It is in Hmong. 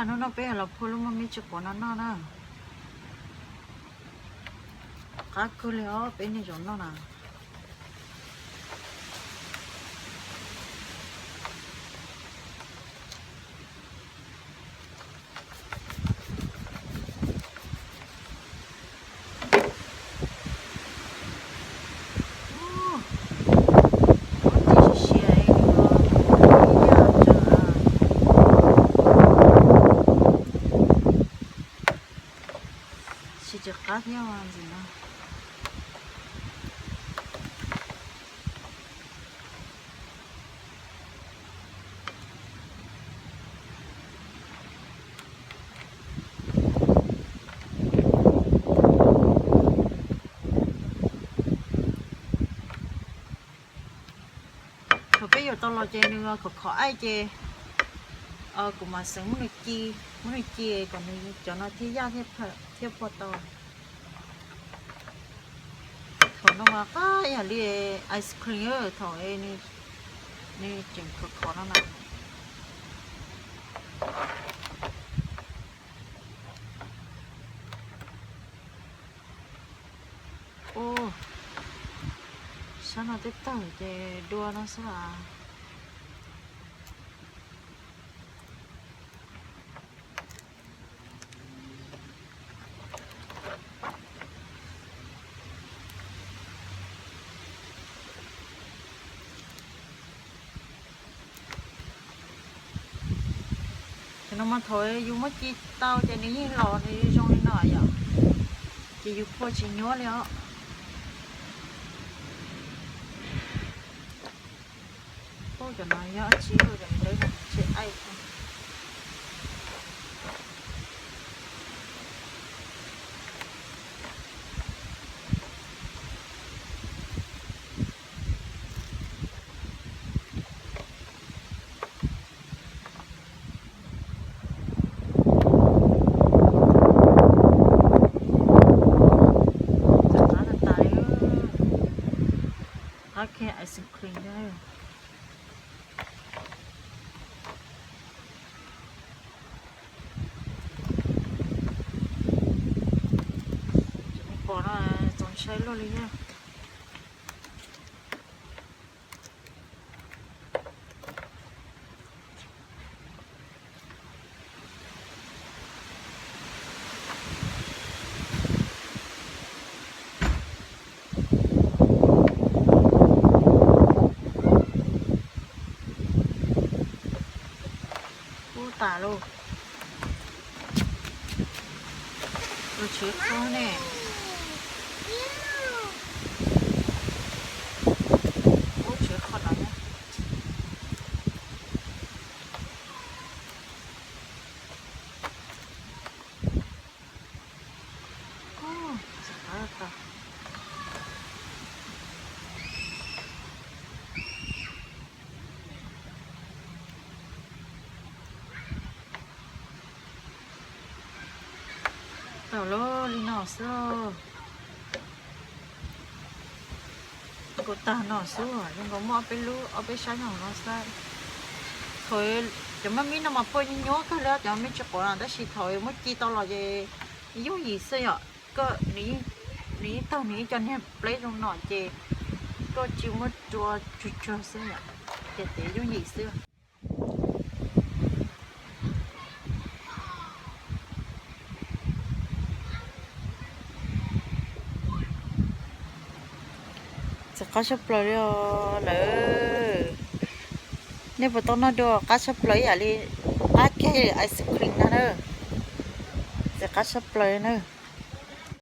Hnub no peb los phua lub maj mib tsis quav no noj na. Qab kawg li os peb niaj zaus noj na. Tsis tsis qab thiab ntxim no. Thaum peb yuav tau los ces nws khov khov aib ces kuv mam xeev muab nws ci, muab nws ci kom nws cov no thiaj yaj thiaj phua tau. Thaum no mas qab yam li ice cream, thaum nws tseem khov khov no na. Ub, sab no twb tawg ces dua no xwb las. Ces no mas thaum yus muab ci tau ces nws yeej los nws zoo li no yom. Ces yus phua tsis nyuaj li os. Ub, cov no yog dab tsi, cov dawb no tsis aib. Qab tag tas li, qab kiag ice cream thiab. Pom no txaus ntshai luaj li thiab. Kub tas lauj. Ua tshwv qhov ne. Ua tshwv qhov no ne. Tau los li no xwb. Nkaus tag no xwb, zoo nkaus muaj ob peb lub, ob peb sab nyob hauv no xwb. Thaum cov maj mib no mas phua nyuaj kawg li, cov maj mib tsis quav no, tab sis thaum muab ci tau los ces yooj yim xwb yom. Koj, nws yeej tag nws ib co niag pleb zoo no ces koj tsis muab rua tsuag tsuag xwb yom, ces yooj yim xwb. Txiv qab tshaj plaws li os lawm. Nej puas tau noj dua? Qab tshaj plaws ib yam li qab kiag ice cream no na. Txiv qab tshaj plaws na.